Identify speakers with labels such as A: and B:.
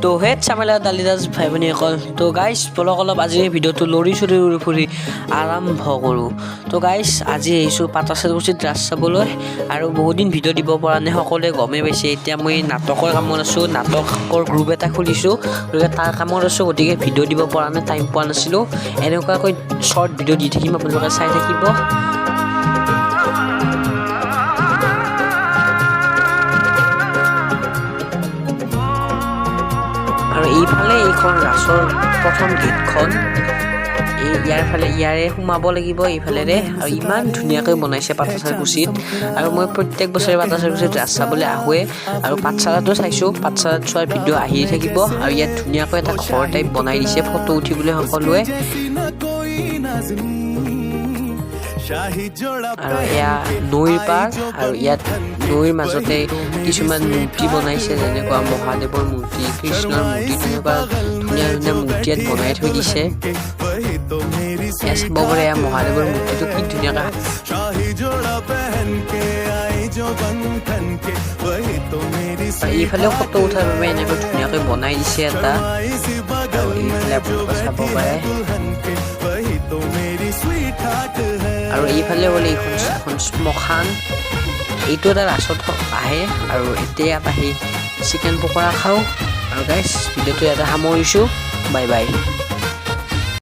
A: তো হেত চামেলা দালিদাস ভাই ভনীসকল। তো গাইজ, বলক অলপ আজিৰ এই ভিডিঅ'টো লৰি চৰি উৰি ফুৰি আৰম্ভ কৰোঁ। তো গাইজ, আজি আহিছোঁ পাটাছাৰকুছিত ৰাস চাবলৈ আৰু বহুত দিন ভিডিঅ' দিব পৰা নাই, সকলোৱে গমেই পাইছে। এতিয়া মই নাটকৰ কামত আছোঁ, নাটকৰ গ্ৰুপ এটা খুলিছোঁ, গতিকে তাৰ কামত আছোঁ। গতিকে ভিডিঅ' দিব পৰা নাই, টাইম পোৱা নাছিলোঁ। এনেকুৱাকৈ শ্বৰ্ট ভিডিঅ' দি থাকিম, আপোনালোকে চাই থাকিব। আৰু এইফালে এইখন ৰাসৰ প্ৰথম গেটখন, এই ইয়াৰ ফালে ইয়াৰে সোমাব লাগিব এইফালেৰে। আৰু ইমান ধুনীয়াকৈ বনাইছে পাটাছাৰকুছিত। আৰু মই প্ৰত্যেক বছৰে পাটাছাৰকুছিত ৰাস চাবলৈ আহোঁৱে আৰু পাঠশালাতো চাইছোঁ। পাঠশালাত চোৱাৰ ভিডিঅ' আহিয়ে থাকিব। আৰু ইয়াত ধুনীয়াকৈ এটা ঘৰ টাইপ বনাই দিছে ফটো উঠিবলৈ সকলোৱে। আৰু এয়া নৈৰ পাৰ আৰু ইয়াত নৈৰ মাজতে কিছুমান মূৰ্তি বনাইছে, যেনেকুৱা মহাদেৱৰ মূৰ্তি, কৃষ্ণৰ মূৰ্তি, তেনেকুৱা ধুনীয়া ধুনীয়া মূৰ্তি ইয়াত বনাই থৈ দিছে। এয়া চাব পাৰে, এয়া মহাদেৱৰ মূৰ্তিটো কি ধুনীয়াকৈ
B: शाही जोड़ा पहन के आई जो बंधन के, वही तो मेरी
A: আৰু এইফালেও ফটো উঠাৰ বাবে এনেকৈ ধুনীয়াকৈ বনাই দিছে এটা।
B: शर्माई सी बगल
A: আৰু এইফালে
B: में जो
A: আপোনালোকে চাব
B: बैठी
A: পাৰে।
B: है दुल्हन के, वही तो मेरी स्वीट हार्ट है।
A: আৰু এইফালে হ'ল এইখন এখন শ্মশান। এইটো এটা ৰাসত আহে। আৰু এতিয়া ইয়াত আহি চিকেন পকৰা খাওঁ। আৰু গাইজ, ভিডিঅ'টো ইয়াতে সামৰিছোঁ। Bye bye.